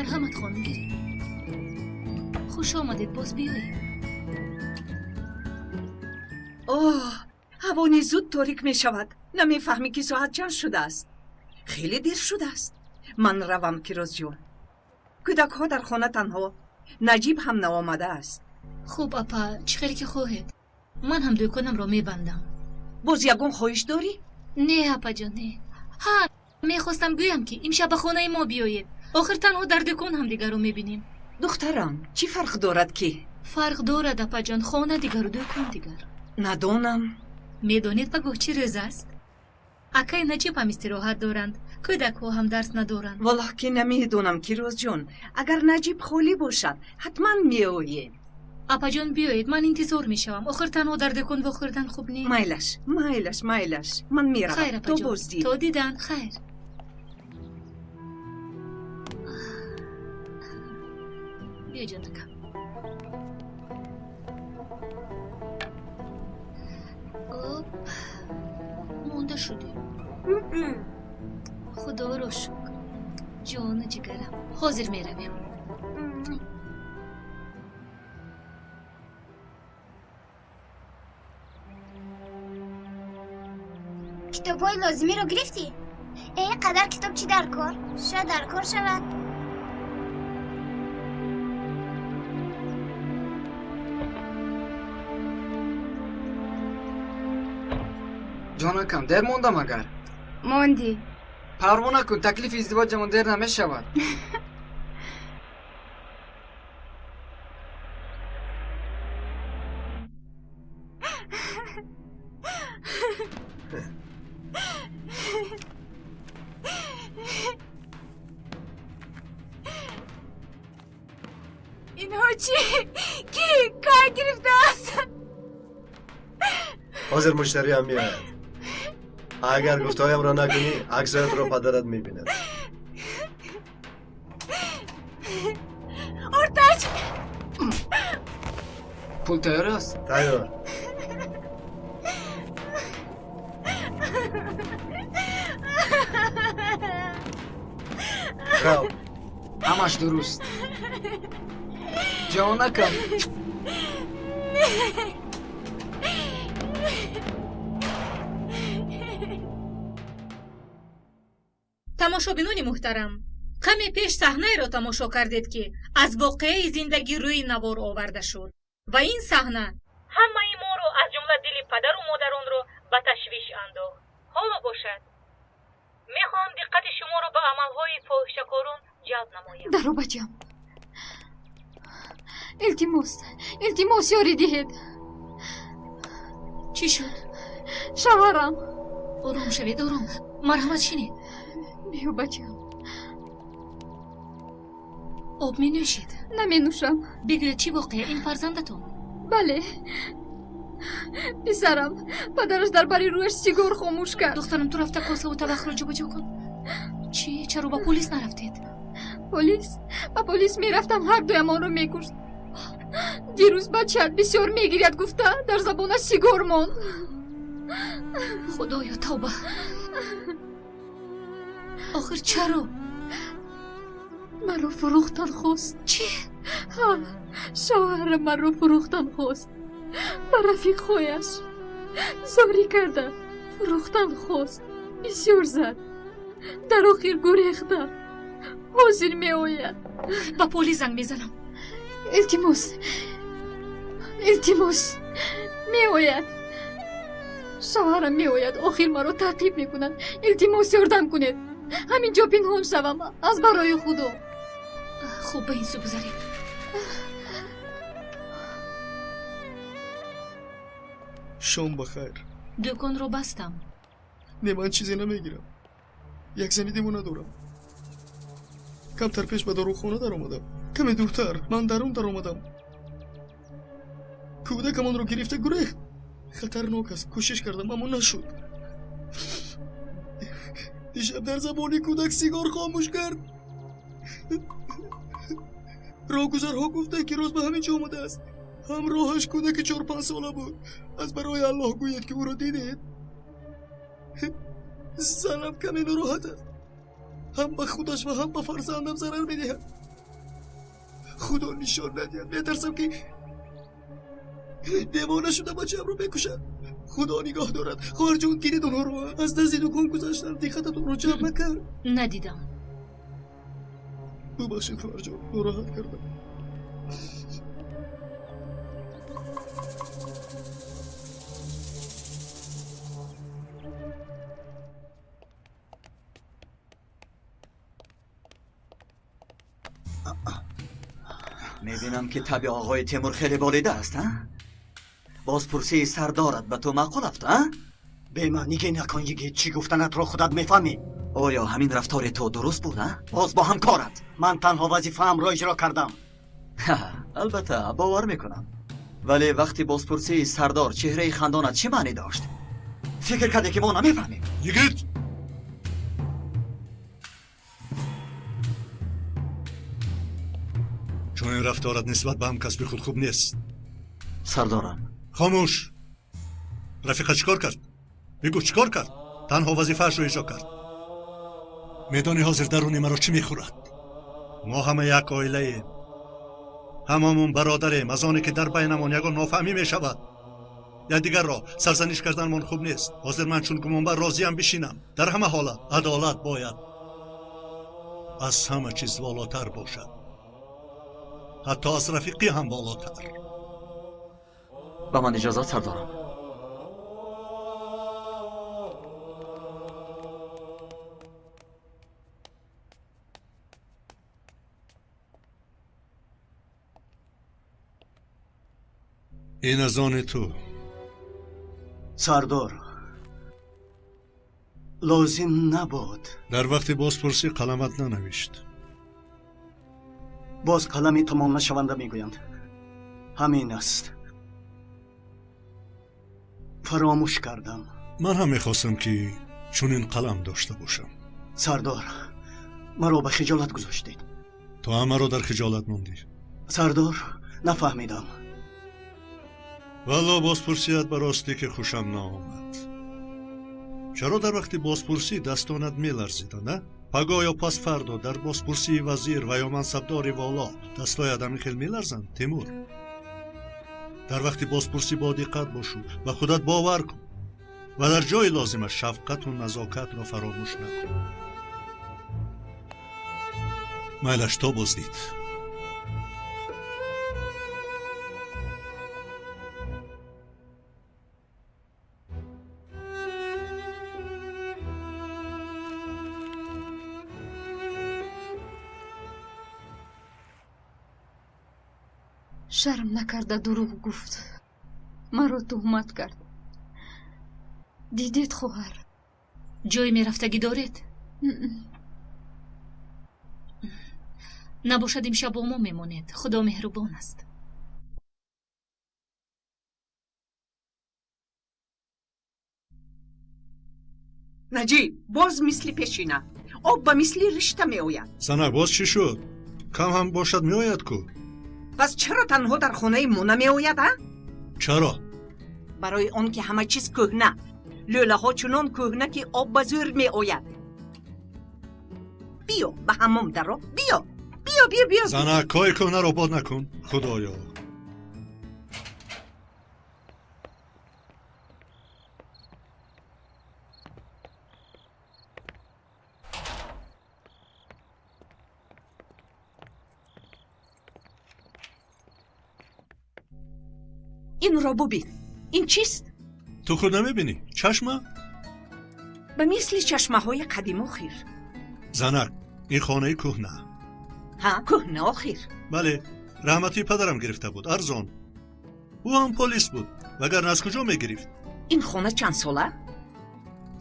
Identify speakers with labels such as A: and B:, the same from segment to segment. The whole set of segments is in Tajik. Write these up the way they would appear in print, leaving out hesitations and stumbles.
A: Марҳамат хонум, гиред. Хуш омадед, боз биёед.
B: Оҳ, ҳаво низ зуд торик мешавад. Намефаҳмӣ ки соат чанд шудааст? Хеле дер шудааст. Ман равам, Кирозҷон. Кӯдакҳо дар хона танҳо. Наҷиб ҳам наомадааст.
A: Хуб, апа, чӣ хеле ки хоҳед. Ман ҳам дӯконамро мебандам.
B: Боз ягон хоҳиш дорӣ?
A: Не, апаҷон, не. Ҳа, мехостам гӯям ки имшаб ба хонаи мо биёед. Охир танҳо дар дӯкон ҳамдигарро мебинем.
B: Духтарам, чӣ фарқ дорад ки?
A: Фарқ дорад, апаҷон, хона дигару дӯкон дигар.
B: Надонам.
A: Медонед пагоҳ чӣ рӯз аст? Акаи Наҷиб ҳам истироҳат доранд, кӯдакҳо ҳам дарс надоранд.
B: Валлоҳ ки намедонам, Кирозҷон. Агар Наҷиб холӣ бошад, ҳатман меоем.
A: Апаҷон, биёед, ман интизор мешавам. Охир танҳо дар дӯкон вохӯрдан хуб нест.
B: Майлаш, майлаш, майлаш. Ман меравам.
A: Хайр,
B: То
A: апаҷон.
B: боздид.
A: То дидан, хайр. Биё, ҷонакам. Оп, монда шудем. Худоро шукр. Ҷону ҷигарам. Ҳозир меравем.
C: Китобҳои лозимиро гирифтӣ? Э, ин қадар китоб чӣ дар кор? Шояд дар кор шавад.
D: Ҷонакам, дер мондам агар?
E: Мондӣ.
D: Парво накун, таклифи издивоҷамон дер намешавад.
E: Инҳо чӣ? Кӣ кай гирифтааст?
F: Ҳозир муштариам меояд. Агар гуфтаҳоямро накунӣ, аксариятро падарат мебинад.
E: Ортач!
D: Пул тайёр аст?
F: Тайёр. Рав.
D: Ҳамаш дуруст. Ҷонакам.
A: Тамошобинони муҳтарам, каме пеш саҳнаеро тамошо кардед, ки аз воқеаи зиндагӣ рӯи навор оварда шуд ва ин саҳна ҳамаи моро, аз ҷумла дили падару модаронро ба ташвиш андохт. Ҳоло бошад, мехоҳам диққати шуморо ба амалҳои фоҳишакорон ҷалб намоям.
G: Даро, бачам. Илтимос, илтимос, ёрӣ диҳед.
A: Чӣ шуд?
G: Шавҳарам.
A: Ором шавед, ором. Марҳамат, шинед.
G: Биё, бачам.
A: Об менӯшед?
G: Наменӯшам.
A: Бигӯед, чӣ воқеа? Ин фарзандатон?
G: Бале, писарам. Падараш дар бари рӯяш сигор хомӯш кард.
A: Духтарам, ту рафта косаву табақро ҷобаҷо кун. Чӣ? Чаро ба полис нарафтед?
G: Полис? Ба полис мерафтам, ҳар дуямонро мекушт. Дирӯз бачаат бисёр мегиряд гуфта, дар забонаш сигор монд.
A: Худоё, тавба! Охир чаро?
G: Маро фурӯхтан хост.
A: Чӣ?
G: Ҳа, шавҳарам маро фурӯхтан хост. Ба рафиқҳояш зорӣ карда фурӯхтан хост. Бисёр зад. Дар охир гурехтам. Ҳозир меояд.
A: Ба полис занг мезанам.
G: Илтимос, илтимос, меояд. Шавҳарам меояд, охир маро таъқиб мекунад. Илтимос, ёрдам кунед. Ҳамин ҷо пинҳон шавам, аз барои Худо.
A: Хуб, ба ин сӯ гузаред.
H: Шом ба хайр.
A: Дӯконро бастам.
H: Не, ман чизе намегирам. Як зани девона дорам. Камтар пеш ба дорухона даромадам. Каме дуртар ман дарун даромадам. Кӯдакам онро гирифта гурехт. Хатарнок аст. Кӯшиш кардам, аммо нашуд. Дишаб дар забони кӯдак сигор хомӯш кард. Роҳгузарҳо гуфтанд, ки роз ба ҳамин ҷо омадааст. Ҳамроҳаш кӯдаки 4-5 сола буд. Аз барои Аллоҳ гӯед, ки ӯро дидед. Занам каме нороҳат аст. Ҳам ба худаш ва ҳам ба фарзандам зарар медиҳад. Худо нишон надиҳад, метарсам ки девона шуда бачаамро мекушад. Худо нигоҳ дорад. Хоҳарҷон, дидед онҳоро? Аз назди дукон гузаштам, диққататонро ҷалб накард.
A: Надидам.
H: Бубахшед, хоҳарҷон, нороҳат кардам.
I: Мебинам ки таби оғои Темур хеле болида аст, а? Бозпурсии сардорат ба ту маъқул афт, а?
J: Бемаъниге накун, йигит, чӣ гуфтанатро худат мефаҳмӣ.
I: Оё ҳамин рафтори ту дуруст буд, а? Боз бо ҳамкорат.
J: Ман танҳо вазифаамро иҷро кардам.
I: Албатта, бовар мекунам. Вале вақти бозпурсии сардор чеҳраи хандонат чӣ маънӣ дошт? Фикр кардӣ ки мо намефаҳмем?
K: Йигит! Чунин рафторат нисбат ба ҳамкасби худ хуб нест.
I: Сардорам.
K: Хомӯш! Рафиқа чӣ кор кард? Бигӯ, чӣ кор кард? Танҳо вазифаашро иҷро кард. Медонӣ ҳозир даруни маро чӣ мехӯрад? Мо ҳама як оилаем. Ҳамамон бародарем. Аз оне ки дар байнамон ягон нофаҳмӣ мешавад, якдигарро сарзаниш карданмон хуб нест. Ҳозир ман чун гумонбар розиям бишинам. Дар ҳама ҳолат адолат бояд аз ҳама чиз волотар бошад, ҳатто аз рафиқӣ ҳам болотар.
I: Ба ман иҷозат, сардорам.
K: Ин аз они ту.
J: Сардор, лозим набуд.
K: Дар вақти бозпурсӣ қаламат нанавишт.
J: Боз қалами тамом нашаванда мегӯянд. Ҳамин аст. Фаромӯш кардам.
K: Ман ҳам мехостам ки чунин қалам дошта бошам.
J: Сардор, маро ба хиҷолат гузоштед.
K: Ту ҳамаро дар хиҷолат мондӣ.
J: Сардор, нафаҳмидам.
K: Валло бозпурсият ба ростӣ ки хушам наомад. Чаро дар вақти бозпурсӣ дастонат меларзиданд, а? Пагоҳ ё пас фардо дар бозпурсии вазир ва ё мансабдори воло дастҳоят ҳамин хел меларзанд, Темур? Дар вақти бозпурсӣ бодиққат бошу, ба худат бовар кун ва дар ҷои лозима шафқату назокатро фаромӯш накун. Майлаш, то боздид.
G: Шарм накарда дурӯғ гуфт, маро туҳмат кард. Дидед, хоҳар?
A: Ҷое мерафтагӣ доред? Набошад имшаб бо мо мемонед. Худо меҳрубон аст.
B: Наҷиб, боз мисли пешина об ба мисли ришта меояд.
K: Занак, боз чӣ шуд? Кам ҳам бошад меояд ку.
B: Пас чаро танҳо дар хонаи мо намеояд, а?
K: Чаро?
B: Барои он ки ҳама чиз кӯҳна. Лӯлаҳо чунон кӯҳна ки об ба зӯр меояд. Биё ба ҳаммом даро. Биё, биё, биё, биё.
K: Занак, кори кӯҳнаро бод накун. Худоё.
B: Инро бубин. Ин чист?
K: Ту худ намебинӣ? Чашма?
B: Ба мисли чашмаҳои қадим охир.
K: Занак, ин хонаи кӯҳна.
B: Ҳа, кӯҳна охир.
K: Бале, раҳматии падарам гирифта буд, арзон. Ӯ ҳам полис буд, вагарна аз куҷо мегирифт?
B: Ин хона чанд сола?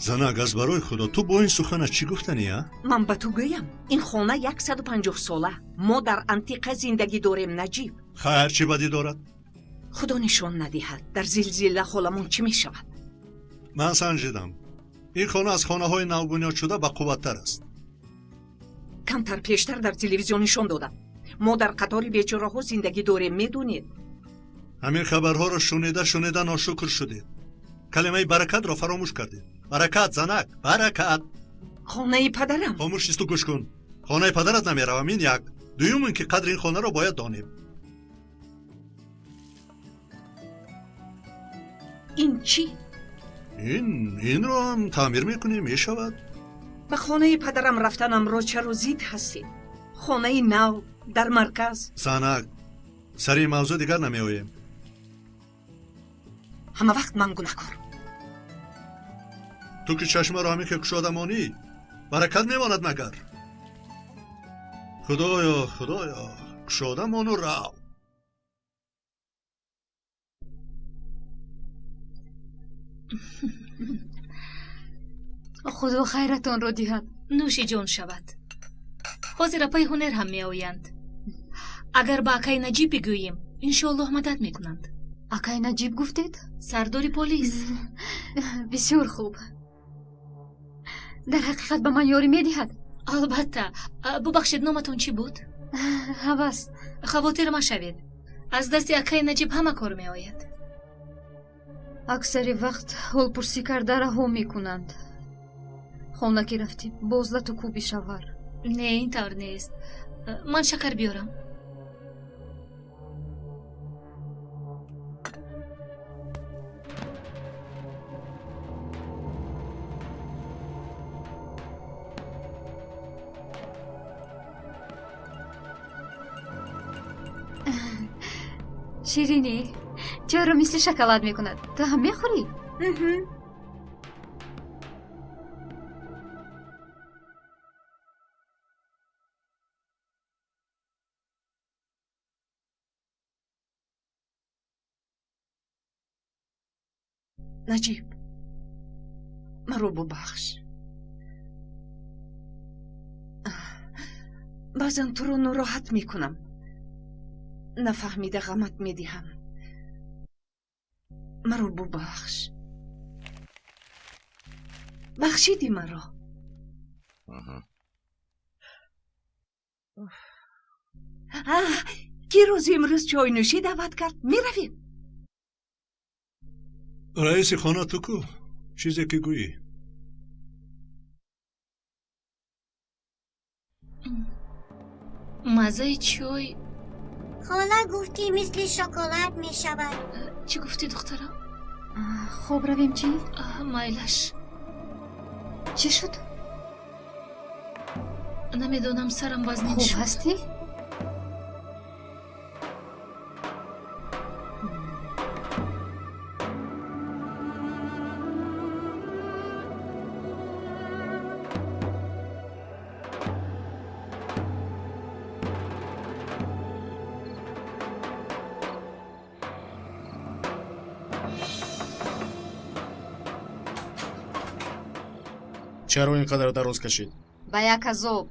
K: Занак, аз барои худо, ту бо ин суханат чӣ гуфтанӣ, а?
B: Ман ба ту гӯям, ин хона 150 сола. Мо дар антиқа зиндагӣ дорем, Наҷиб.
K: Хайр, чӣ бадӣ дорад?
B: Худо нишон надиҳад, дар зилзила холамон чӣ мешавад?
K: Ман санҷидам. Ин хона аз хонаҳои навбунёдшуда бақувваттар аст.
B: Камтар пештар дар телевизион нишон додам. Мо дар қатори бечораҳо зиндагӣ дорем, медонед.
K: Ҳамин хабарҳоро шунида шунида ношукр шудед. Калимаи баракатро фаромӯш кардед. Баракат, занак, баракат.
B: Хонаи падарам.
K: Хомӯш исту гӯш кун. Хонаи падарат намеравам, ин як. Дуюм ин ки қадри ин хонаро бояд донем.
B: Ин чӣ?
K: Инро ҳам таъмир мекунем, мешавад.
B: Ба хонаи падарам рафтанамро чаро зид ҳастед? Хонаи нав дар марказ.
K: Занак, сари ин мавзӯъ дигар намеоем.
B: Ҳама вақт ман гунаҳкор.
K: Ту ки чашмаро ҳамин ки кушода монӣ, баракат мемонад магар? Худоё, худоё, кушода мону рав.
G: Худо хайратонро диҳад.
A: Нӯши ҷон шавад. Ҳозир апаи ҳунер ҳам меоянд. Агар ба акай Наҷиб бигӯем, иншоаллоҳ мадад мекунанд.
G: Акай Наҷиб гуфтед?
A: Сардори полис.
G: Бисёр хуб. Дар ҳақиқат ба ман ёрӣ медиҳад?
A: Албатта. Бубахшед, номатон чӣ буд?
G: Ҳавас.
A: Хавотир машавед. Аз дасти акай Наҷиб ҳама кор меояд.
G: Аксари вақт ҳолпурсӣ карда раҳо мекунанд. Хона ки рафтӣ, боз лату кӯби шавҳар.
A: Не, ин тавр нест. Ман шакар биёрам.
G: Ширинӣ чаро мисли шоколад мекунад? Ту ҳам мехӯрӣ?
B: Наҷиб, маро бубахш. Баъзан туро нороҳат мекунам. Нафаҳмида ғамат медиҳам. Маро бубахш. Бахшиди маро. Ки рӯзи имрӯз чойнӯшӣ даъват кард? Меравем.
K: Раиси хона ту ку? Чизе ки гӯӣ.
A: Маззаи чой.
C: Хола гуфт, ки мисли шоколад мешавад.
A: Чӣ гуфтӣ, духтарам?
G: Хоб равем чӣ?
A: Майлаш.
G: Чӣ шуд?
A: Намедонам, сарам вазнин
G: хуб
A: шуд.
G: Ҳастӣ?
H: Чаро ин қадар дароз кашид?
G: Ба як азоб.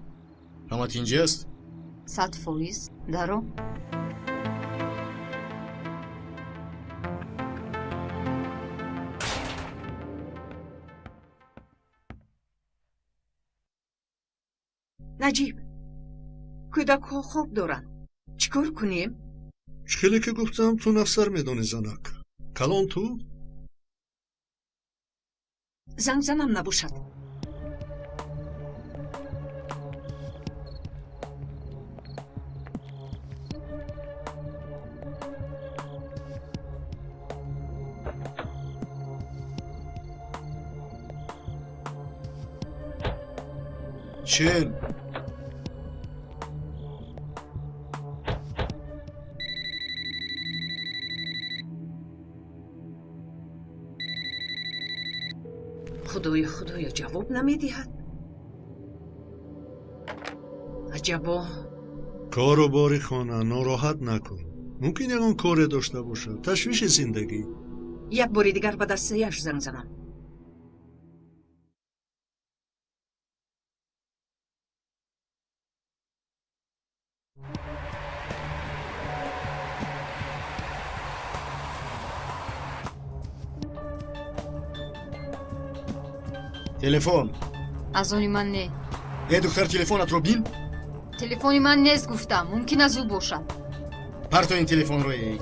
H: Ҳама тинҷӣ аст?
G: 100%. Даро.
B: Наҷиб, кӯдакҳо хоб доранд. Чӣ кор кунем?
K: Чӣ хеле ки гуфтам, ту нафсар медонӣ, занак. Калон ту?
B: Занг занам набошад.
H: Чен.
B: Худоё, худоё, ҷавоб намедиҳад. Аҷабо.
K: Кору бори хона нороҳат накун. Мумкин ягон коре дошта бошад. Ташвиши зиндагӣ.
B: Як бори дигар ба дастаяш занг занам.
H: Телефон.
G: Аз они ман не.
H: Э, духтар, телефонатро бин.
G: Телефони ман нест, гуфтам. Мумкин аз ӯ бошад.
H: Парто ин телефонро, эй.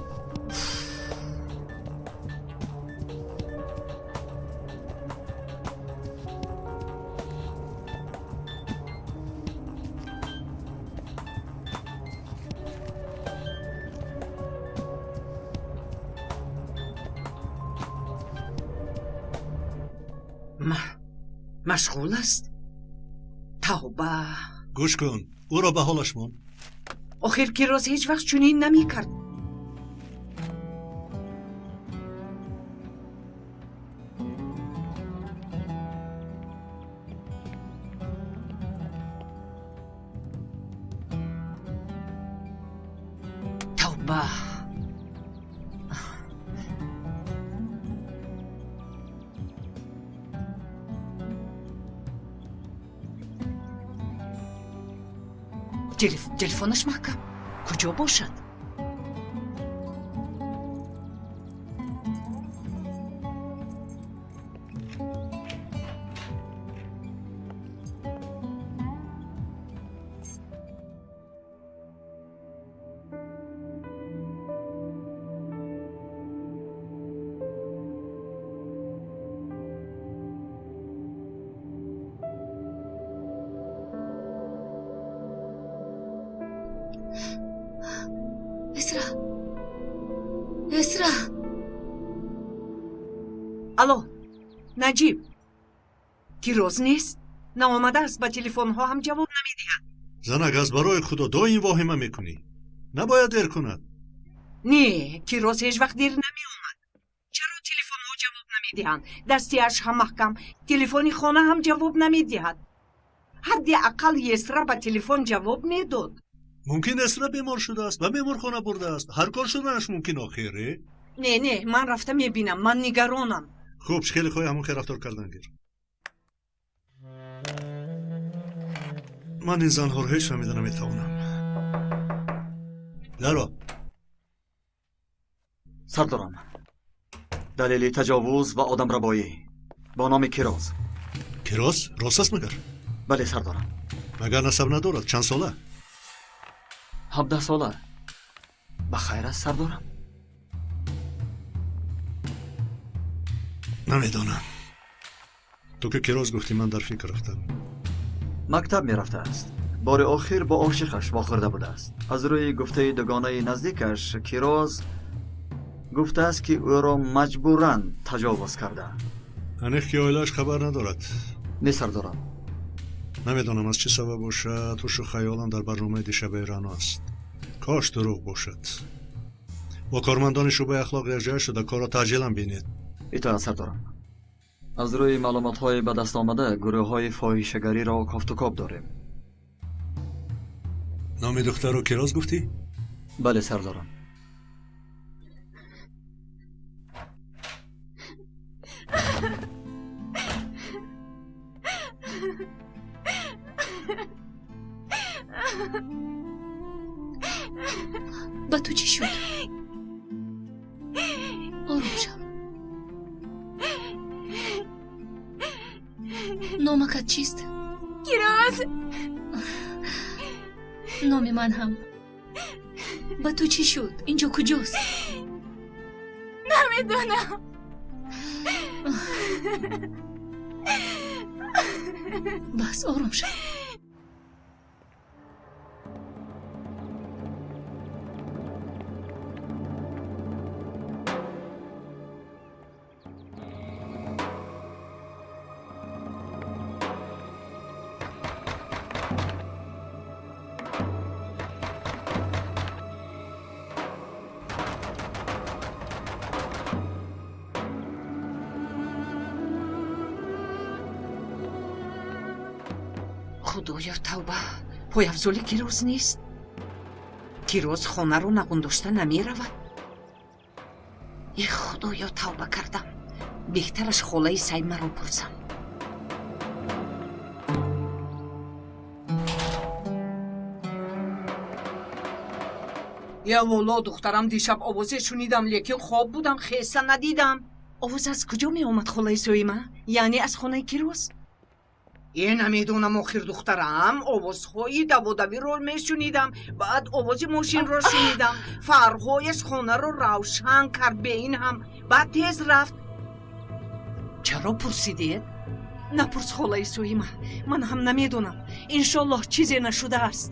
B: Машғул аст? Тавба!
K: Гӯш кун, ӯро ба ҳолаш мон.
B: Охир Кироз ҳеҷ вақт чунин намекард. Тавба! Телефонаш маҳкам. Куҷо бошад?
A: Эсра, Эсра.
B: Алло, Наҷиб, Кироз нест? Наомадааст, ба телефонҳо ҳам ҷавоб намедиҳад.
K: Занак, аз барои худо доим воҳима мекунӣ. Набояд дер кунад.
B: Не, Кироз ҳеҷ вақт дер намеомад. Чаро телефонҳо ҷавоб намедиҳанд? Дастиаш ҳам маҳкам, телефони хона ҳам ҷавоб намедиҳад. Ҳадди ақал Есра ба телефон ҷавоб медод.
K: Мумкин Эсра бемор шудааст, ба беморхона бурдааст. Ҳар кор шуданаш мумкин охир.
B: Не, не, ман рафта мебинам, ман нигаронам.
K: Хуб, хеле хоҳӣ ҳамон хел рафтор кардан гир. Ман ин занҳоро ҳеҷ фаҳмида наметавонам. Даро.
I: Сардорам, далели таҷовуз ва одамрабоӣ бо номи Кироз.
K: Кироз? Рост аст магар?
I: Бале, сардорам.
K: Магар насаб надорад? Чанд сола?
I: 17 сола. Ба хайр аст, сардорам?
K: Намедонам. Ту ки Кироз гуфтӣ, ман дар фикр рафтам.
I: Мактаб мерафтааст. Бори охир бо ошиқаш вохӯрда будааст. Аз рӯи гуфтаи дугонаи наздикаш, Кироз гуфтааст, ки ӯро маҷбуран таҷовуз карда.
K: Аниқ ки оилааш хабар надорад?
I: Не, сардорам.
K: Намедонам аз чӣ сабаб бошад, ҳушу хаёлам дар барномаи дишабаи Рано аст. Кош дурӯғ бошад. Бо кормандони шӯъбаи ахлоқ якҷоя шуда корро таъҷилан бинед.
I: Итоат, сардорам. Аз рӯи маълумотҳои ба даст омада гурӯҳҳои фоҳишагариро кофтукоб дорем.
K: Номи духтарро Кироз гуфтӣ?
I: Бале, сардорам.
A: Ба ту чӣ шуд? Ором шав. Номакат чист?
E: Кироз.
A: Номи ман ҳам. Ба ту чӣ шуд? Инҷо куҷост?
E: Намедонам.
A: Бас, ором шав.
B: Худоё, тавба! Пойафзоли Кироз нест. Кироз хонаро нағундошта намеравад. Э, худоё, тавба кардам. Беҳтараш холаи Саймаро пурсам. Я волло, духтарам, дишаб овозе шунидам, лекин хоб будам, хеса надидам. Овоз аз куҷо меомад, холаи Соима? Яъне аз хонаи Кироз? Е, намедонам, охир, духтарам, овозҳои даводавиро мешунидам, баъд овози мошинро шунидам. Фарҳояш хонаро равшан кард, бе ин ҳам баъд тез рафт. Чаро пурсидед? Напурс, холаи Соима, ман ҳам намедонам. Иншоллоҳ чизе нашудааст.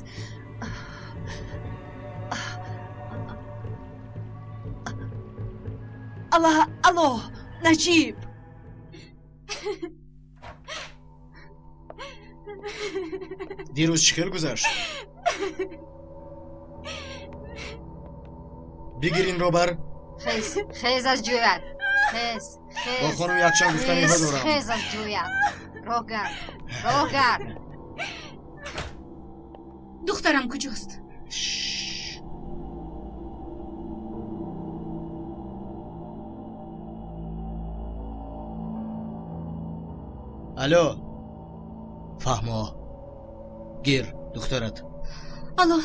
B: Алло, Наҷиб.
H: Дирӯз чӣ хел гузашт? Бигир инро бар.
G: Хез, хез аз ҷоят. Хез, хез.
H: Бо хонум якчанд гуфтаниҳо дорам.
G: Хез аз ҷоят. Роҳ гард, роҳ гард.
A: Духтарам куҷост?
H: Алло, фаҳмо, гир духтарат.
A: Алло,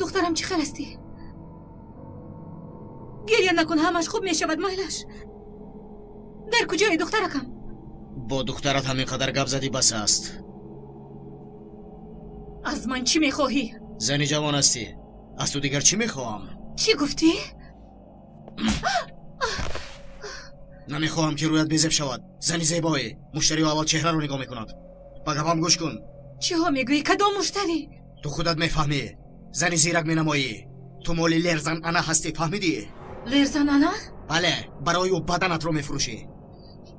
A: духтарам, чӣ хел ҳастӣ? Гиря накун, ҳамаш хуб мешавад, майлаш. Дар куҷое духтаракам?
H: Бо духтарат ҳамин қадар гап задӣ, бас аст.
A: Аз ман чӣ мехоҳӣ?
H: Зани ҷавон ҳастӣ, аз ту дигар чӣ мехоҳам?
A: Чӣ гуфтӣ?
H: Намехоҳам ки рӯят безеб шавад. Зани зебое, муштариҳо аввал чеҳраро нигоҳ мекунад. Ба гапам гӯш кун.
A: Чиҳо мегӯӣ? Кадом муштарӣ?
H: Ту худат мефаҳмӣ. Зани зирак менамоӣ. Ту моли Лерзан ана ҳастӣ, фаҳмидӣ?
A: Лерзан ана?
H: Бале, барои ӯ баданатро мефурӯшӣ.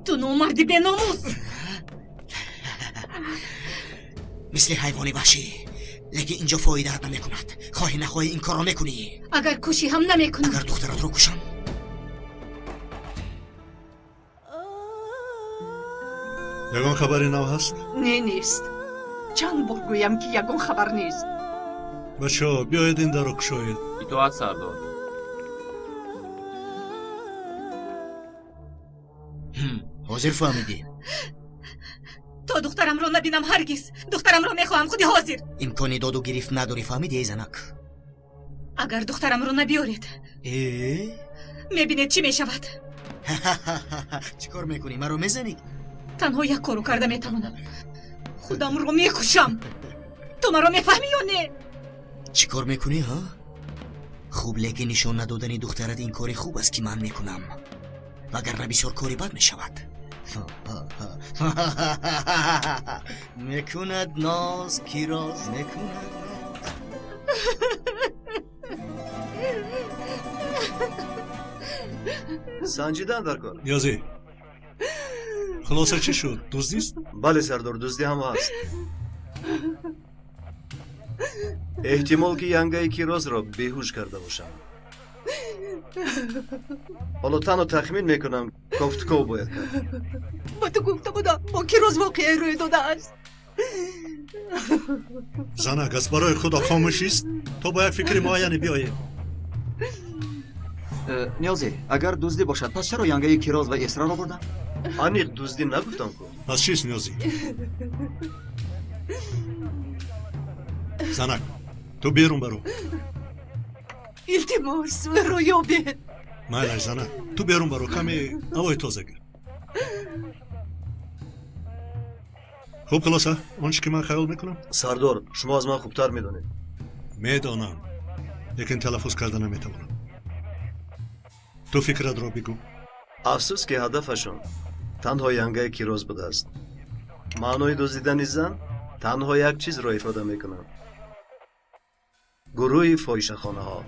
A: Ту номарди беномус!
H: Мисли ҳайвони ваҳшӣ. Лекин инҷо фоидаат намекунад. Хоҳӣ нахоҳӣ ин корро мекунӣ.
A: Агар кушӣ ҳам намекунам.
H: Агар духтаратро кушам?
K: Ягон хабари нав ҳаст?
B: Не, нест. Чанд бор гӯям, ки ягон хабар нест.
K: Бачаҳо, биёед ин дарро кушоед.
L: Итоат, сардор.
H: Ҳозир фаҳмидӣ?
A: То духтарамро набинам ҳаргиз. Духтарамро мехоҳам худи ҳозир.
H: Имкони доду гирифт надорӣ, фаҳмидӣ, эй занак?
A: Агар духтарамро набиёред, мебинед чӣ мешавад.
H: Чӣ кор мекунӣ? Маро мезанӣ?
A: Танҳо як корро карда метавонам. Худамро мекушам. Ту маро мефаҳмӣ ё не?
H: Чӣ кор мекунӣ, ҳа? Хуб, лекин нишон надодани духтарат ин кори хуб аст, ки ман мекунам. Вагарна бисёр кори бад мешавад. Мекунад ноз, Кироз, мекунад ноз.
F: Санҷидан дар кор.
K: Ниёзӣ, хулоса чӣ шуд? Дуздист?
F: Бале, сардор, дуздӣ ҳам ҳаст. Эҳтимол, ки янгаи Кирозро беҳуш карда бошам. Ҳоло танҳо тахмин мекунам, кофтуков бояд кард.
B: Ба ту гуфта будам, бо Кироз воқеае рӯй додааст.
K: Занак, аз барои худо хомӯшист, то бо як фикри муайяне биёем.
I: Ниёзӣ, агар дуздӣ бошад, пас чаро янгаи Кироз ва Эсраро бурданд?
F: Аниқ дуздӣ нагуфтам ку.
K: Пас чист, Ниёзӣ? Занак, ту берун баро.
B: Илтимос, ӯро ёбед.
K: Майлаш, занак, ту берун баро, каме ҳавои тоза гир. Хуб, хулоса, он чӣ ки ман хаёл мекунам?
F: Сардор, шумо аз ман хубтар медонед.
K: Медонам, лекин талаффуз карда наметавонам. Ту фикратро бигӯ.
F: Афсӯс, ки ҳадафашон танҳо янгаи Кироз будааст. Маънои дуздидани зан танҳо як чизро ифода мекунад. Гурӯҳи фоҳишахонаҳо.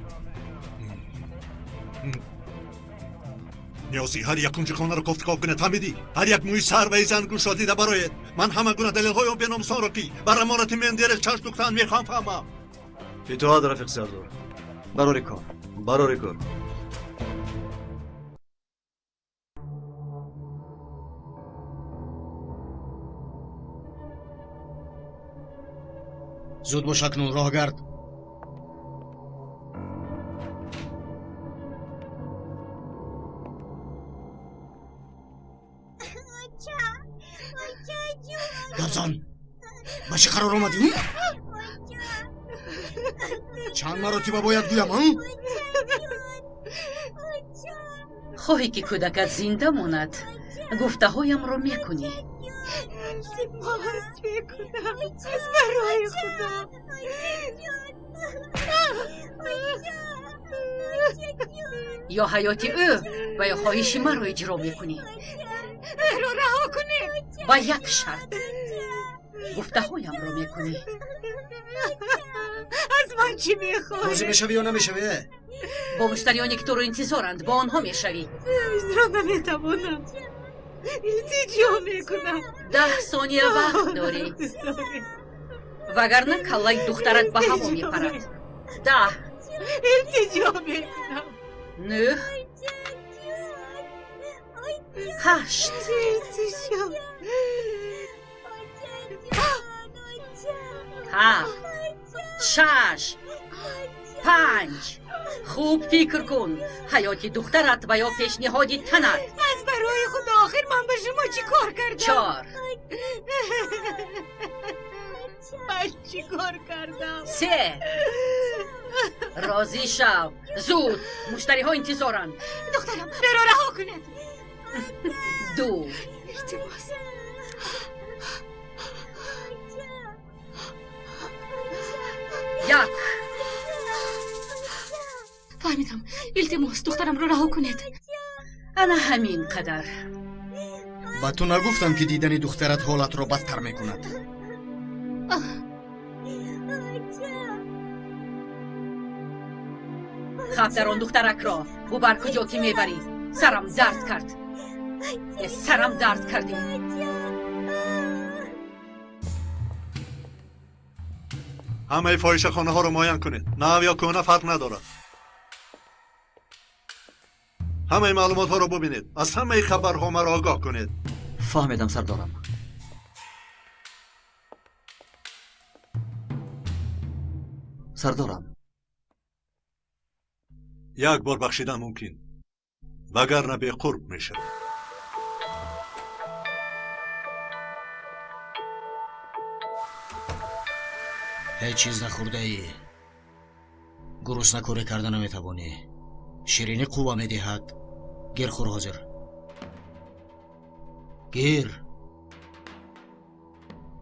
K: Ниёзӣ, ҳар як кунҷи хонаро кофтуков кунед, фаҳмидӣ? Ҳар як мӯи сар ва зан гӯшро дида бароед. Ман ҳама гуна далелҳои он беномусонро, ки бар амонати Мендерес чашм духтаанд, мехоҳам фаҳмам.
F: Итоат, рафиқ сардор.
I: Барори кор.
F: Барори кор.
H: Зуд бош, акнун роҳ гард. Гапзан, ба чӣ қарор омадӣ? Чанд маротиба бояд гӯям?
M: Хоҳӣ, ки кӯдакат зинда монад, гуфтаҳоямро мекунӣ.
E: Илтимос мекунам, аз барои худо.
M: Ё ҳаёти ӯ ва ё хоҳиши маро иҷро мекунӣ.
E: Ӯро раҳо кунед.
M: Ба як шарт. Гуфтаҳоямро мекунӣ.
E: Аз ман чӣ мехоҳӣ?
H: Розӣ мешавӣ ё намешавӣ?
M: Бо муштариёне, ки туро интизоранд, бо онҳо мешавӣ.
E: Иҷро наметавонам. Илтиҷо мекунам.
M: 10 сония вақт дорӣ. Вагарна каллаи духтарат ба ҳаво мепарад. 10.
E: Илтиҷо мекунам.
M: 9. 8.
E: Илтиҷо.
M: 7. 6. 5. Хуб фикр кун. Ҳаёти духтарат ва ё пешниҳоди танат.
E: Аз барои худо, охир ман ба шумо чӣ кор кардам?
M: 4.
E: Ман чӣ кор кардам?
M: 3. Розӣ шав. Зуд. Муштариҳо интизоранд.
E: Духтарам, маро раҳо кунед.
M: 2.
E: Илтимос.
M: 1.
G: Фаҳмидам. Илтимос, духтарамро раҳо кунед.
M: Ана ҳамин қадар.
H: Ба ту нагуфтам, ки дидани духтарат ҳолатро бадтар мекунад.
M: Хаб дар он духтаракро бубар куҷо ки мебарӣ. Сарам дард кард. Сарам дард кардӣ.
K: Ҳамаи фоҳишахонаҳоро муайян кунед. Нав ё кӯҳна фарқ надорад. Ҳамаи маълумотҳоро бубинед. Аз ҳамаи хабарҳо маро огоҳ кунед.
I: Фаҳмидам, сардорам. Сардорам.
K: Як бор бахшидан мумкин, вагарна беқурб мешавад.
L: Ҳеҷ чиз нахӯрдаӣ. Гурусна корӣ карда наметавонӣ. Ширинӣ қувва медиҳад. Гир хӯр ҳозир. Гир.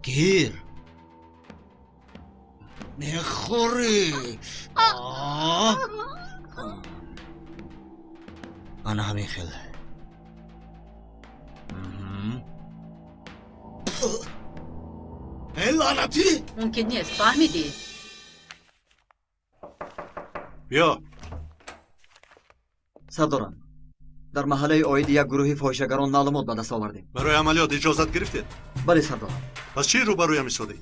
L: Гир. Мехӯрӣ. Ана ҳамин хел. Э, лаънатӣ!
M: Мумкин нест, фаҳмидӣ?
K: Биё.
I: Сардорам, дар маҳаллаи оиди як гурӯҳи фоҳишагарон маълумот ба даст овардем.
K: Барои амалиёт иҷозат гирифтед?
I: Бале, сардорам.
K: Пас чӣ рӯбарӯям истодӣ?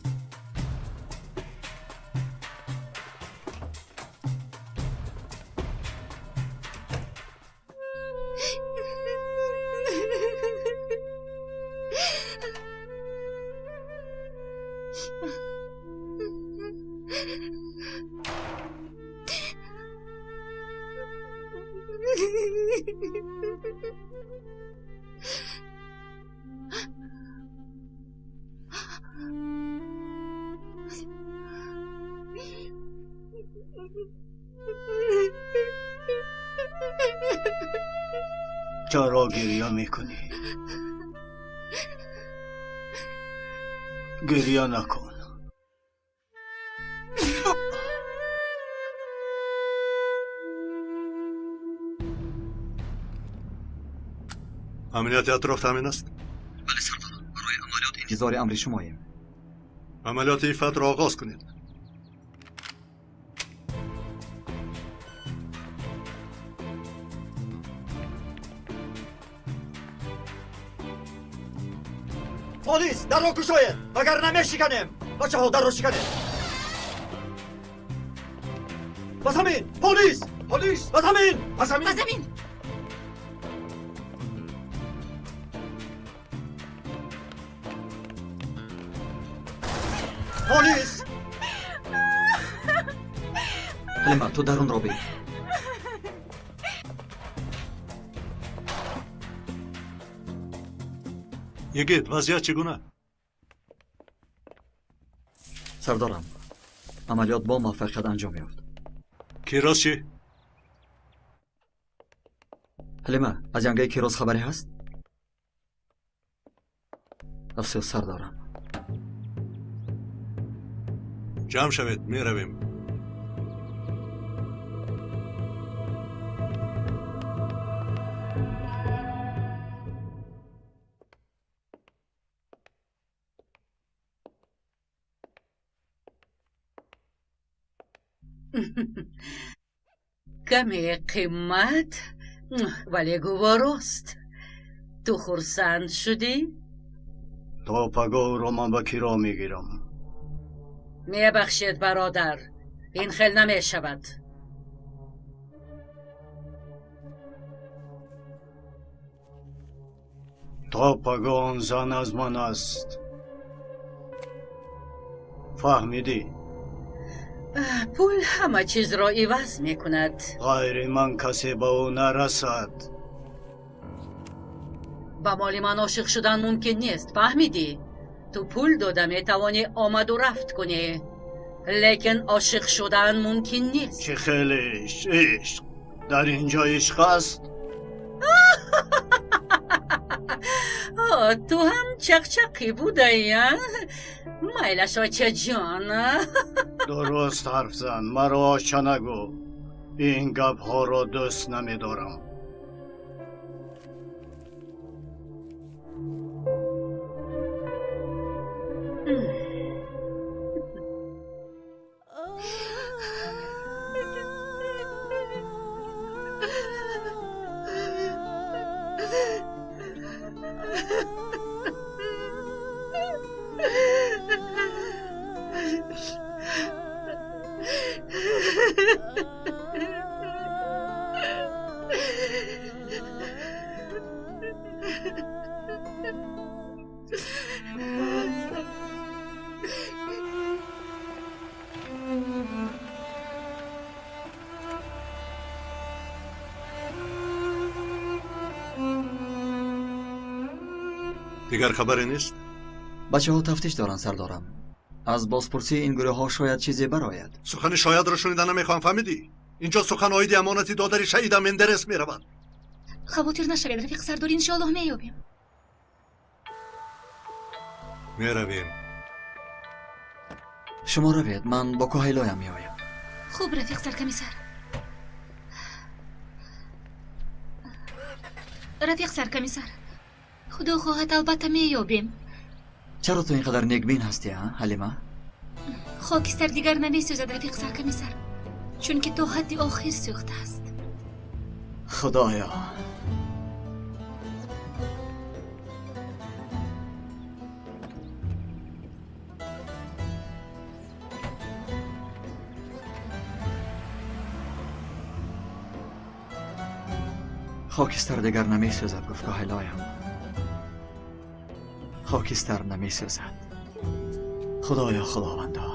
J: Чаро гирья мекунӣ? Гирья накун.
K: Амнияти атроф таъмин аст?
I: Бале, сардорам. Барои амалиёт интизори амри шумоем.
K: Амалиёти иффатро оғоз кунед.
I: Полис, дарро кушоед, вагарна мешиканем. Бачаҳо, дарро шиканед. Ба замин! Полис! Полис! Ба замин! Ба замин!
E: Ба замин!
I: Полис! Ҳалима, ту дарунро бин.
K: Йигит, вазъият чӣ гуна?
I: Сардорам, амалиёт бо муваффақият анҷом ёфт.
K: Кироз чӣ?
I: Ҳалима, аз янгаи Кироз хабаре ҳаст? Афсӯс, сардорам.
K: Ҷамъ шавед, меравем.
M: Каме қимат, вале гуворост. Ту хурсанд шудӣ?
J: То пагоҳро ман ба киро мегирам.
M: Мебахшед, бародар, ин хел намешавад.
J: То пагоҳ он зан аз ман аст. Фаҳмидӣ?
M: Пул ҳама чизро иваз мекунад.
J: Ғайри ман касе ба ӯ нарасад.
M: Ба моли ман ошиқ шудан мумкин нест, фаҳмидӣ? Ту пул дода метавонӣ омаду рафт кунӣ, лекин ошиқ шудан мумкин нест.
J: Чӣ хеле ишқ? Дар ин ҷо ишқ аст?
M: Ту ҳам чақчақӣ будаӣ, а? Майлаш, очаҷон.
J: Дуруст ҳарф зан, маро оча нагӯ. Ин гапҳоро дӯст намедорам.
K: Дигар хабаре нест?
I: Бачаҳо тафтиш доранд, сардорам. Аз бозпурсии ин гурӯҳҳо шояд чизе барояд.
K: Сухани шоядро шунида намехоҳам, фаҳмидӣ? Инҷо сухан оиди амонати додари шаҳида Мендерес меравад.
A: Хавотир нашавед, рафиқ сардор, иншоаллоҳ меёбем.
K: Меравем.
I: Шумо равед, ман бо коҳилоям меоям.
A: Хуб, рафиқ саркомиссар. Рафиқ саркомиссар, худо хоҳад, албатта меёбем.
I: Чаро ту ин қадар некбин ҳастӣ, а, Ҳалима?
A: Хокистар дигар намесӯзад, рафиқ саркомиссар, чунки то ҳадди охир сӯхтааст.
I: Худоё! Хокистар дигар намесӯзад, гуфт коҳилоям. Хокистар намесӯзад. Худоё, худовандо.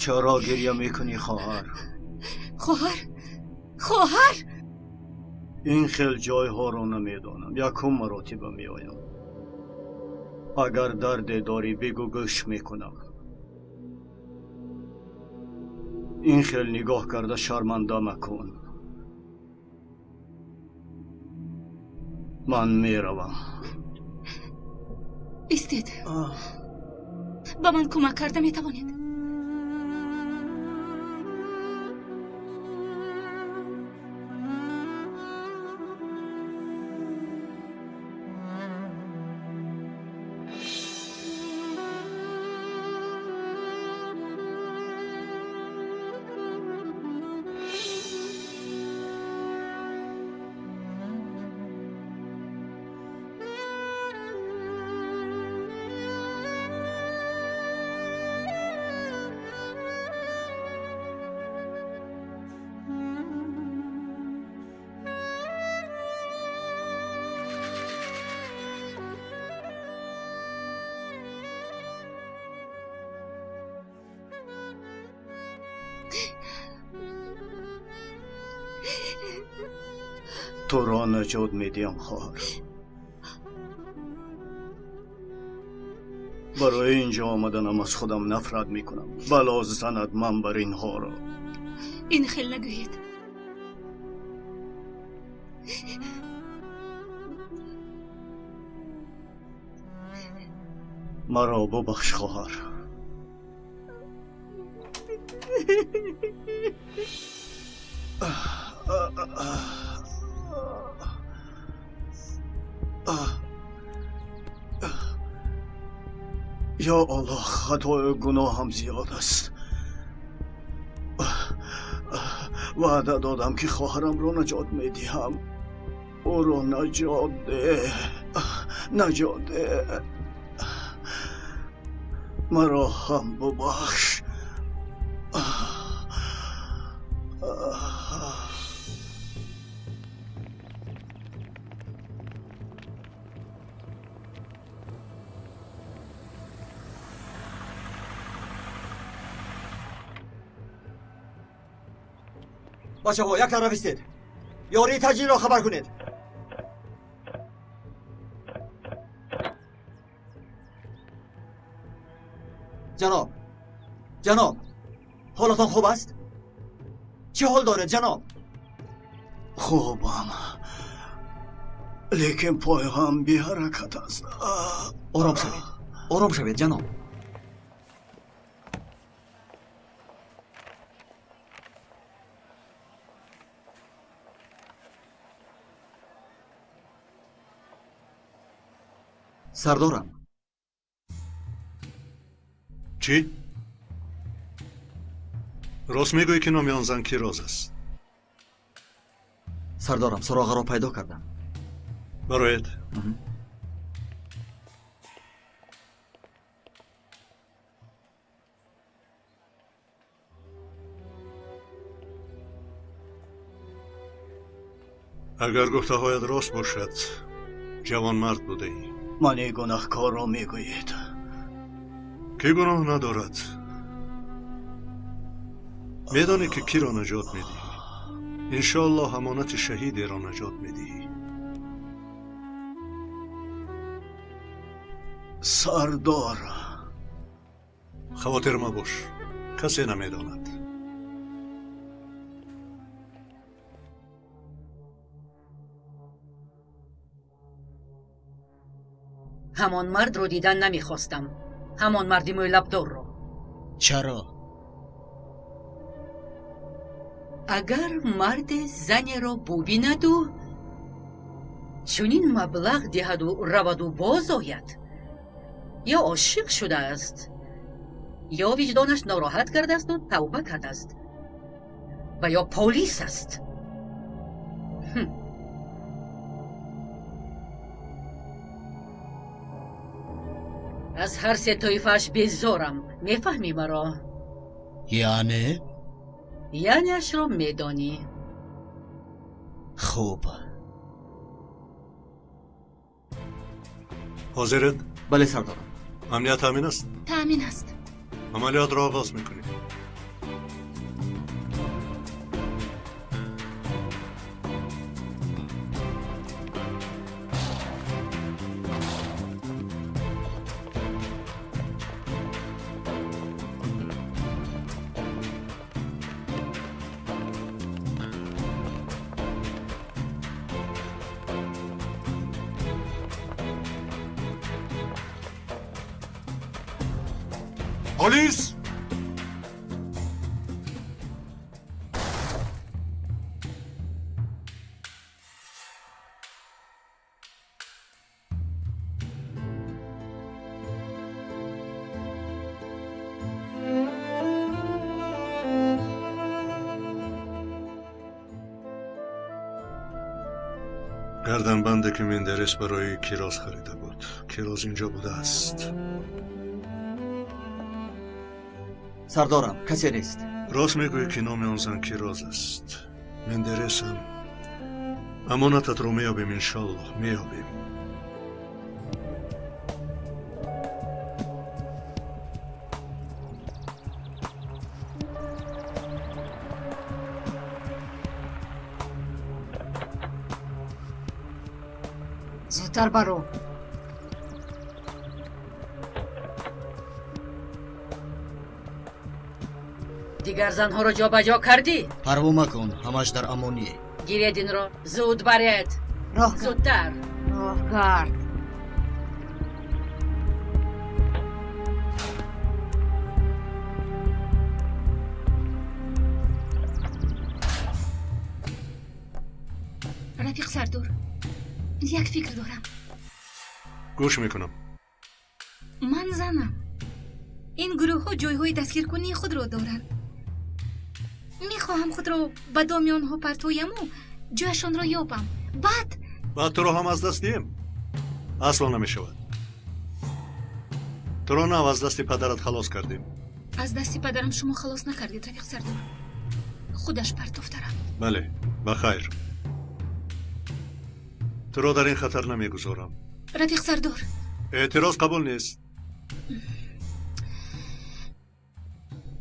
J: چرا گریه میکنی خواهر؟
A: خواهر؟ خواهر؟
J: این خیل جای ها رو نمیدانم، یکم مراتبه میآیم. اگر درد داری بگو، گوش میکنم. Ин хел нигоҳ карда шарманда макун. Ман меравам.
A: Истед. Ба ман кӯмак карда метавонед?
J: Туро наҷот медиҳам, хоҳар. Барои инҷо омаданам аз худам нафрат мекунам. Бало занад ман бар инҳоро.
A: Ин хел нагӯед.
J: Маро бубахш, хоҳар. Ё Аллоҳ, хатою гуноҳам зиёд аст. Ваъда додам, ки хоҳарамро наҷот медиҳам. Ӯро наҷот деҳ, наҷот деҳ. Маро ҳам бубахш.
I: Бачаҳо, як тараф истед. Ёрии таҷилро хабар кунед. Ҷаноб, ҷаноб, ҳолатон хуб аст? Чӣ ҳол доред, ҷаноб?
J: Хубам, лекин пойҳам беҳаракат аст.
I: Ором шавед, ором шавед, ҷаноб. Сардорам.
K: Чӣ? Рост мегӯӣ, ки номи он зан Кироз аст?
I: Сардорам, суроғаро пайдо кардам.
K: Бароед. Агар гуфтаҳоят рост бошад, ҷавонмард будаӣ.
J: Мани гунаҳкорро мегӯед.
K: Кӣ гуноҳ надорад? Медонӣ, ки киро наҷот медиҳӣ? Иншоаллоҳ амонати шаҳидеро наҷот медиҳӣ.
J: Сардор,
K: хавотир мабош, касе намедонад.
M: Ҳамон мардро дидан намехостам. Ҳамон марди мӯйлабдорро.
L: Чаро?
M: Агар марде занеро бубинаду чунин маблағ диҳаду раваду боз ояд, ё ошиқ шудааст, ё виҷдонаш нороҳат кардаасту тавба кардааст, ва ё полис аст. Аз ҳар се тоифааш безорам. Мефаҳмӣ маро?
L: Яъне?
M: Яънеашро медонӣ.
L: Хуб.
K: Ҳозиред?
I: Бале, сардорам.
K: Амният таъмин аст?
A: Таъмин аст.
K: Амалиётро оғоз мекунем. Полис! Гарданбанде ки Мендерес барои Кироз харида буд. Кироз инҷо будааст.
I: Сардорам, касе нест.
K: Рост мегӯӣ ки номи он зан Кироз аст. Мендересам. Амонататро меёбем, иншоллоҳ, меёбем.
G: Зудтар баро.
M: Дигар занҳоро ҷобаҷо кардӣ?
L: Парво макун, ҳамаш дар амонӣ.
M: Гиред инро, зуд баред.
G: Роҳ кард.
M: Зудтар.
G: Роҳ кард.
A: Рафиқ Сардор, як фикр дорам.
K: Гӯш мекунам.
A: Ман занам. Ин гурӯҳҳо ҷойҳои дастгиркунии худро доранд. Мехоҳам худро ба доми онҳо партояму ҷояшонро ёбам. Баъд
K: Баъд туро ҳам аз даст диҳем? Асло намешавад. Туро нав аз дасти падарат халос кардем.
A: Аз дасти падарам шумо халос накардед, рафиқ Сардор. Худаш партофта рафт.
K: Бале, ба хайр. Туро дар ин хатар намегузорам.
A: Рафиқ Сардор.
K: Эътироз қабул нест.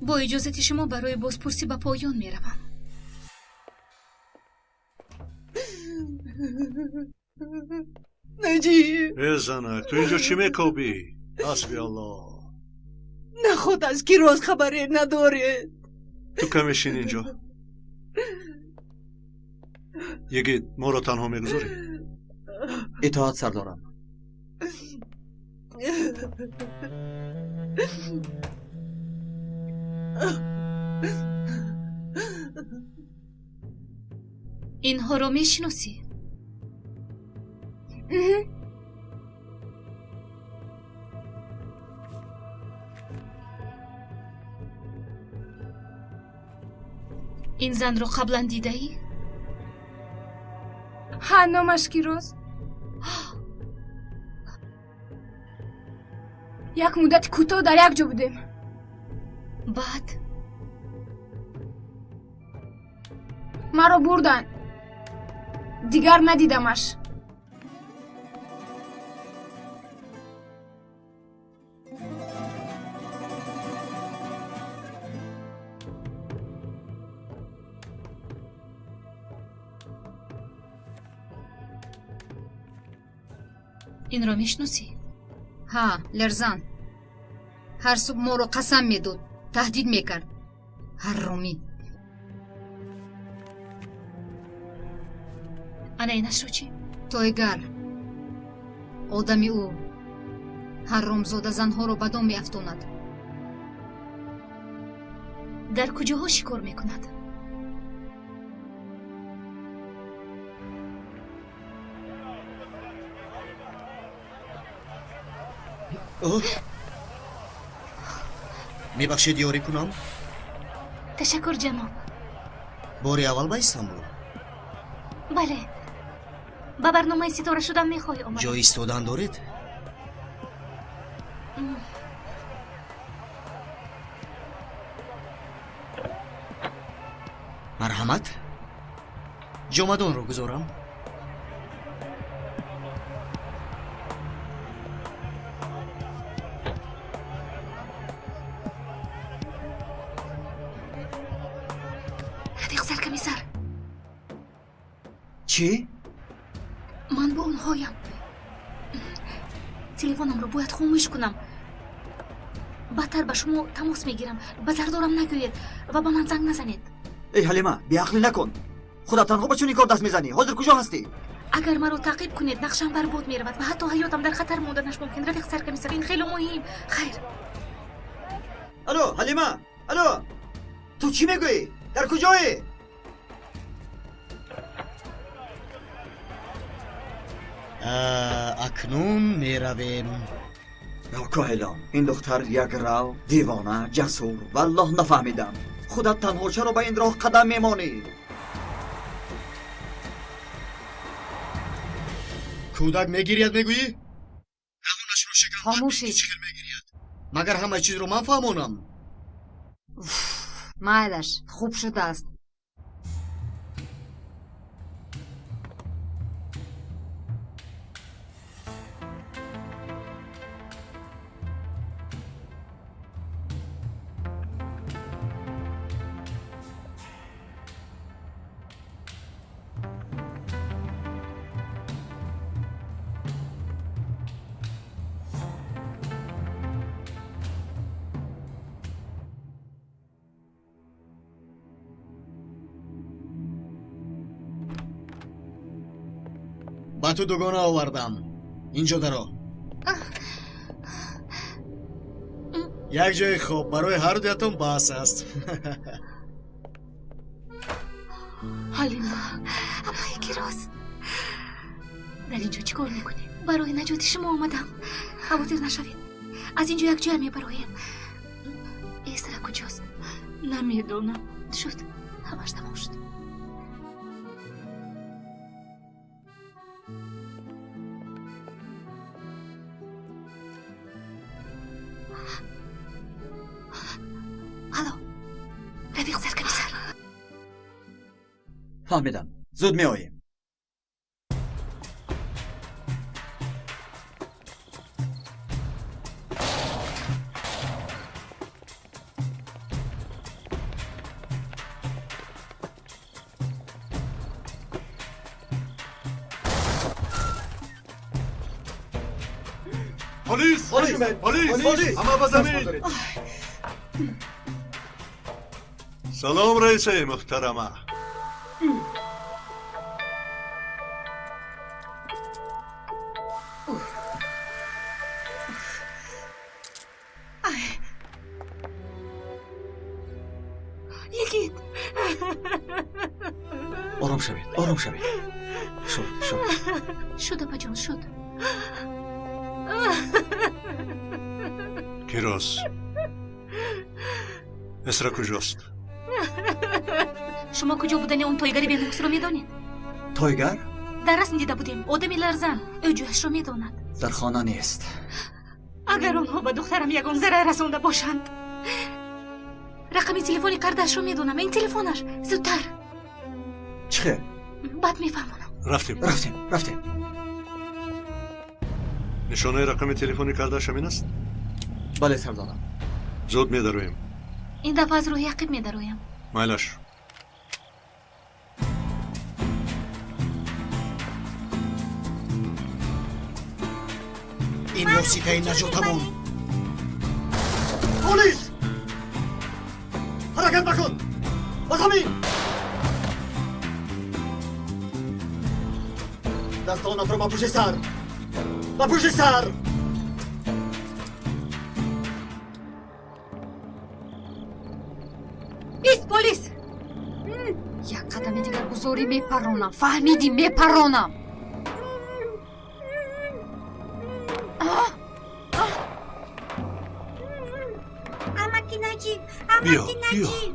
A: Бо иҷозати шумо барои бозпурсӣ ба поён меравам.
B: Наҷиб!
K: Э занак, ту инҷо чӣ мекобӣ? Ҳасби Аллоҳ.
B: Наход аз Кироз хабаре надоред.
K: Ту каме шин инҷо. Йигит, моро танҳо мегузорӣ?
I: Итоат, сардорам.
A: Инҳоро мешиносӣ? Ин занро қаблан дидаӣ?
E: Ҳа, номаш Кироз. Як муддати кӯтоҳ дар як ҷо будем.
A: Баъд?
E: Маро бурданд. Дигар надидамаш.
A: Инро мешиносӣ?
G: Ҳа, Лерзан. Ҳар субҳ моро қасам медод, таҳдид мекард. Ҳарромӣ.
A: Ана инашро чӣ?
G: Тойгар. Одами ӯ. Ҳарромзода занҳоро ба дом меафтонад.
A: Дар куҷоҳо шикор мекунад?
L: Мебахшед, ёрӣ кунам?
A: Ташаккур, ҷаноб.
L: Бори аввал ба Истанбул?
A: Бале. Ба барномаи ситора шудан мехоҳӣ омадам.
L: Ҷои истодан доред? Марҳамат, ҷомадонро гузорам.
A: Рафиқ саркомиссар.
I: Чӣ?
A: Ман бо онҳоям. Телефонамро бояд хомӯш кунам. Баъдтар ба шумо тамос мегирам. Ба Сардорам нагӯед ва ба ман занг назанед.
I: Эй Ҳалима, беақлӣ накун. Худат танҳо ба чунин кор даст мезанӣ. Ҳозир куҷо ҳастӣ?
A: Агар маро таъқиб кунед, нақшам барбод меравад ва ҳатто ҳаётам дар хатар монданаш мумкин. Рафиқ саркомиссар, ин хеле муҳим. Хайр.
I: Алло, Ҳалима, алло, ту чӣ мегӯӣ? Дар куҷоӣ?
L: Акнун меравем.
I: Коҳилон, ин духтар якрав, девона, ҷасур. Валлоҳ нафаҳмидам. Худат танҳо чаро ба ин роҳ қадам мемонӣ?
H: Кӯдак мегирияд мегӯӣ?
G: Хомӯшед.
H: Чӣ хел мегирияд? Магар ҳамаи чизро ман фаҳмонам?
G: Майлаш, хуб шудааст.
H: Ба ту дугона овардам. Инҷо даро. Як ҷои хоб барои ҳар дуятон бас аст.
A: Ҳалима, апаи Кироз, дар инҷо чӣ кор мекунед? Барои наҷоти шумо омадам. Хавотир нашавед, аз инҷо якҷоя мебароем. Эсра куҷост? Намедонам. Шуд, ҳамаш тамом шуд. Алло, рафиқ саркомиссар.
I: Фаҳмидам, зуд меоем.
K: Полис! Полис! Полис! Ҳама ба замин! Салом, раисаи муҳтарама.
A: Йигит!
I: Ором шавед, ором шавед. Шуд, шуд.
A: Шуд, апаҷон, шуд.
K: Кироз, Эсра куҷост?
A: Шумо куҷо будани он тойгари бенуксро медонед?
I: Тойгар?
A: Дар расм дида будем. Одами ларзан. Ӯ ҷояшро медонад.
I: Дар хона нест.
A: Агар онҳо ба духтарам ягон зарар расонда бошанд, рақами телефони кардашро медонам. Ин телефонаш. Зудтар.
I: Чӣ хел?
A: Баъд мефаҳмонам.
K: Рафтем.
I: Рафтем, рафтем.
K: Нишонаи рақами телефони кардаш ҳамин аст?
I: Бале, сардорам.
K: Зуд медароем.
A: Ин дафъа аз роҳи ақиб медароям.
K: Майлаш.
L: Ин воситаи наҷотамон.
I: Полис! Ҳаракат макун! Ба замин! Дастонатро ба пушти сар! Ба пушти сар!
A: Ист, полис!
G: Як қадами дигар гузорӣ мепаронам. Фаҳмидӣ, мепаронам.
C: Амаки Наҷиб,
K: Биё,
C: амаки
K: биё.
C: Наҷиб.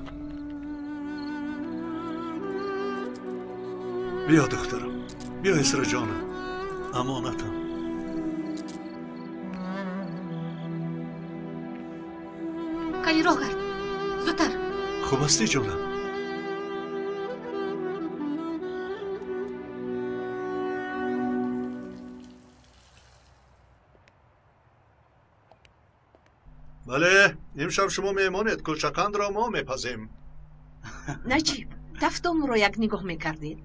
K: Биё, духтарам. Биё, Эсра ҷонам. Амонатам.
A: Кани роҳ гард. Зудтар.
K: Хуб ҳастӣ, ҷонам? Бале, имшаб шумо меҳмонед, кулчақандро мо мепазем.
B: Наҷиб, тафтонро як нигоҳ мекардед.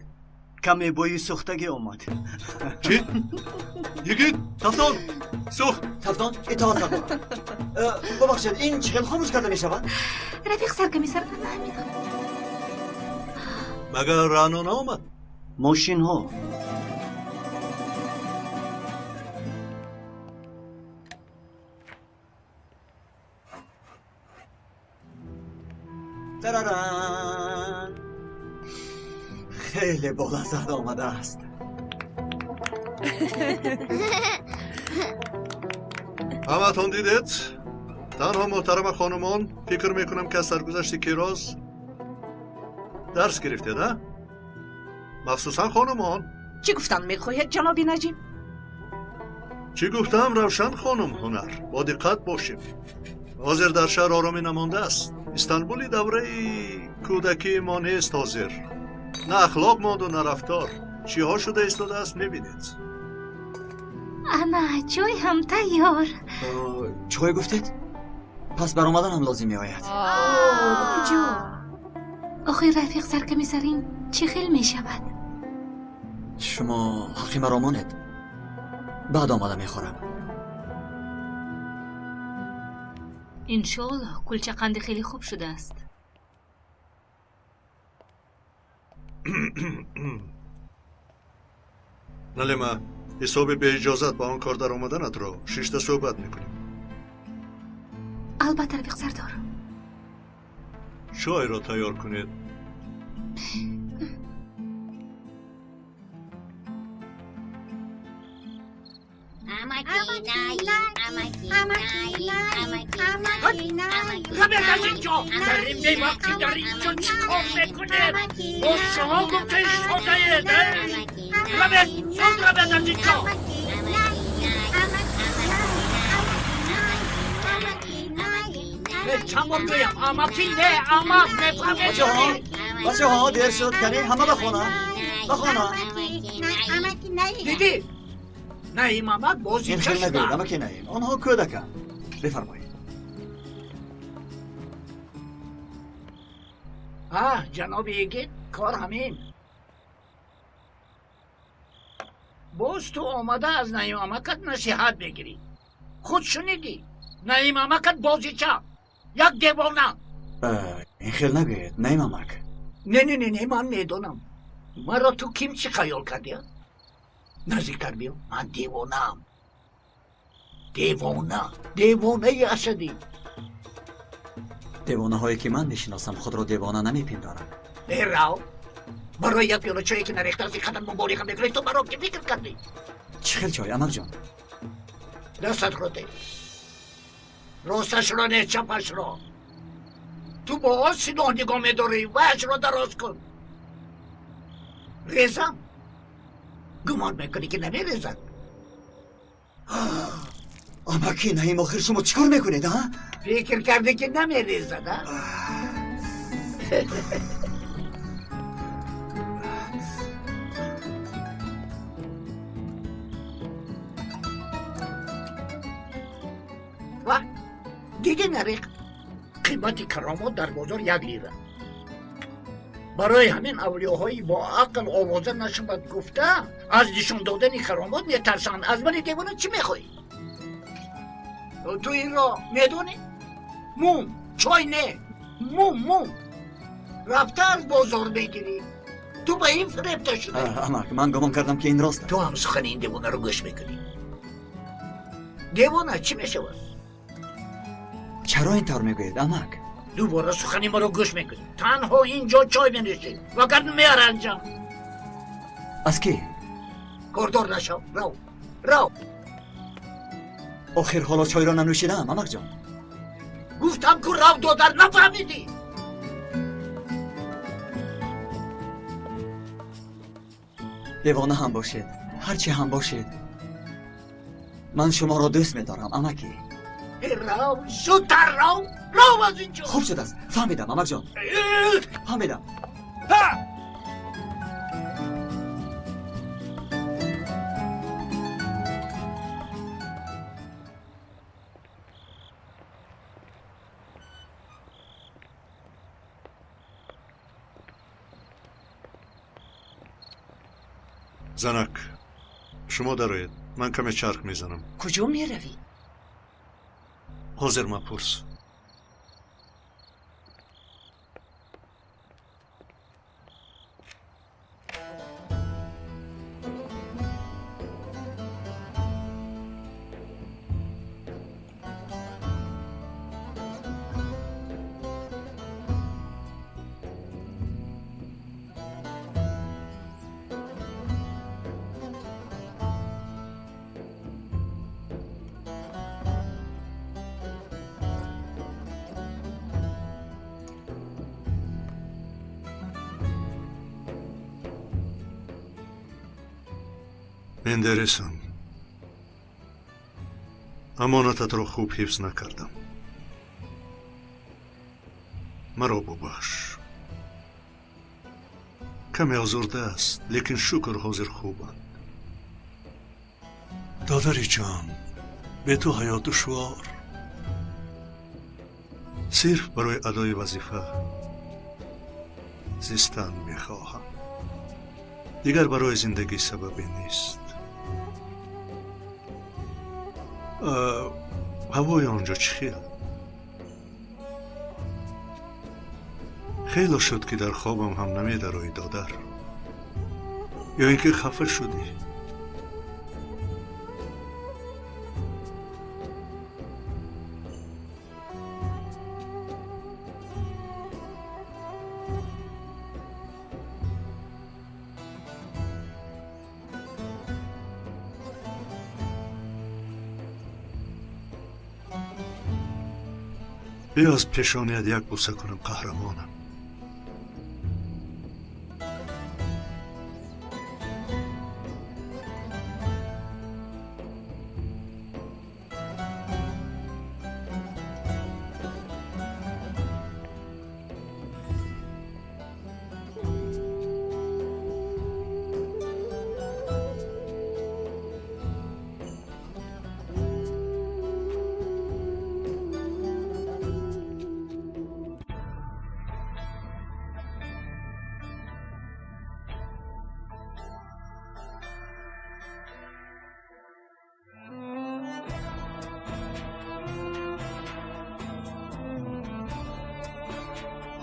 J: Каме бӯи сӯхтагӣ омад.
K: Чӣ? Йигит, тафтон! Сӯхт!
I: Тафтон, итоат сардорам. Бубахшед, ин чӣ хел хомӯш карда мешавад?
A: Рафиқ саркомиссар намедонам.
K: Магар Раъно наомад?
J: Мошинҳо.
I: Тараран! Хеле болаззат омадааст.
K: Ҳамаатон дидед? Танҳо муҳтарама хонумон, фикр мекунам ки аз саргузашти Кироз дарс гирифтед, а? Махсусан хонумон.
B: Чӣ гуфтан мехоҳед, ҷаноби Наҷиб?
K: Чӣ гуфтам, Равшан хонум ҳунар? Бо диққат бошем. Ҳозир дар шаҳр оромӣ намондааст. Истанбули давраи кӯдакии мо нест ҳозир. На ахлоқ монду, на рафтор. Чиҳо шуда истодааст, мебинед.
A: Ана, чой ҳам тайёр.
I: Чой гуфтед? Пас баромадан ҳам лозим меояд.
A: Куҷо? Охир рафиқ саркамисарин чӣ хел мешавад?
I: Шумо ҳаққи маро монед. Баъд омада мехӯрам.
A: Иншоаллоҳ кулчақанди хеле хуб шудааст.
K: Налима, ҳисоби беиҷозат ба он кор даромаданатро шишта суҳбат мекунем.
A: Албатта, рафиқ сардор.
K: Чойро тайёр кунед.
N: Равед аз инҷо! Дар ин бевақтӣ дар инҷо чӣ кор мекунед? Бо шумо гуфта истодаед? Равед, зуд равед аз инҷо! Чанд бор гӯям, амакӣ не, амак, мефаҳмед?
I: Бачаҳо, дер шуд, кани ҳама ба хона, ба хона.
N: Дидӣ? Наим амак бозича
I: Ин хел
N: шуда.
I: нагӯед, амаки Наим, онҳо кӯдаканд. Бифармоед.
N: Аҳ, ҷаноби йигит, кор ҳамин. Боз ту омада аз Наим амакат насиҳат мегирӣ. Худ шунидӣ, Наим амакат бозича, як девона.
I: Ин хел нагӯед, Наим амак.
N: Не, не, не, не, ман медонам. Маро ту ким чӣ хаёл кардӣ? Наздиктар биё, ман девонаам. Девона, девонаи асадӣ.
I: Девонаҳое ки ман мешиносам худро девона намепиндоранд.
N: Э, рав, барои як пиёла чое ки нарехтааст ин қадар муболиға мекунӣ, ту маро ки фикр кардӣ?
I: Чӣ хел чой, амакҷон?
N: Дастатро де. Росташро не, чапашро. Ту бо он силоҳ нигоҳ медорӣ, ваяшро дароз кун. Резам? Гумон мекунӣ ки намерезад?
I: Амаки Наим, охир шумо чӣ кор мекунед, а?
N: Фикр кардӣ ки намерезад, а? Ва дидӣ нарехт? Қимати каромот дар бозор 1 лира. Барои ҳамин авлиёҳои бо ақл овоза нашавад гуфта аз нишон додани каромот метарсанд. Аз мани девона чӣ мехоҳӣ? Ту инро медонӣ? Мум, чой не, мум, мум. Рафта аз бозор мегирӣ. Ту ба ин фиребта шудӣ.
I: Амак, ман гумон кардам ки ин рост аст.
N: Ту ҳам сухани ин девонаро гӯш мекунӣ. Девона чӣ мешавад?
I: Чаро ин тавр мегӯед, амак?
N: Дубора сухани маро гӯш мекунӣ. Танҳо инҷо чой менӯшӣ, вагарна меаранҷам.
I: Аз кӣ?
N: Кордор нашав, рав, рав.
I: Охир ҳоло чойро нанӯшидаам, амакҷон.
N: Гуфтам ку рав, додар, нафаҳмидӣ?
I: Девона ҳам бошед, ҳарчи ҳам бошед, ман шуморо дӯст медорам, амакӣ.
N: Рав, зудтар рав, рав аз инҷо.
I: Хуб шудааст, фаҳмидам, амакҷон, фаҳмидам.
K: Занак, шумо дароед, ман каме чарх мезанам.
B: Куҷо меравӣ?
K: Ҳозир мапурс. Мендересам, амонататро хуб ҳифз накардам. Маро бубахш. Каме озурда аст, лекин шукр ҳозир хубанд. Додари ҷон, бе ту ҳаёт душвор. Сирф барои адои вазифа зистан мехоҳам. Дигар барои зиндагӣ сабабе нест. Ҳавои он ҷо чӣ хел? Хело шуд, ки дар хобам ҳам намедароӣ, додар. Ё ин ки хафа шудӣ? Биё аз пешоният як бӯса кунам, қаҳрамонам.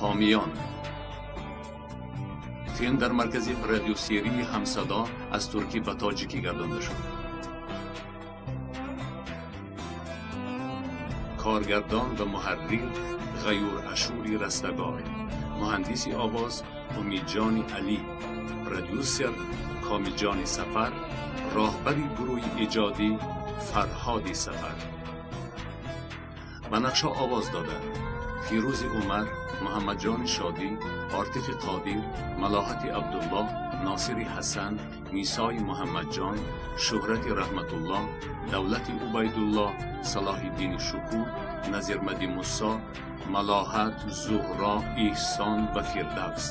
O: ҳомиён. Филм дар маркази продюсерии Ҳамсадо аз туркӣ ба тоҷикӣ гардонда шуд. Коргардон ва муҳаррир Ғаюр Ашури Растагор, муҳандиси овоз Умидҷони Алӣ, продюсер Комилҷони Сафар, роҳбари гурӯҳи эҷодӣ Фарҳоди Сафар. Ба нақшҳо овоз доданд Фирӯзи Умар, Муҳаммадҷони Шодӣ, Ортифи Қодир, Малоҳати Абдуллоҳ, Носири Ҳасан, Мисои Муҳаммадҷон, Шӯҳрати Раҳматуллоҳ, Давлати Убайдуллоҳ, Салоҳиддини Шукур, Назирмади Мусо, Малоҳат, Зуҳро, Эҳсон ва Фирдавс.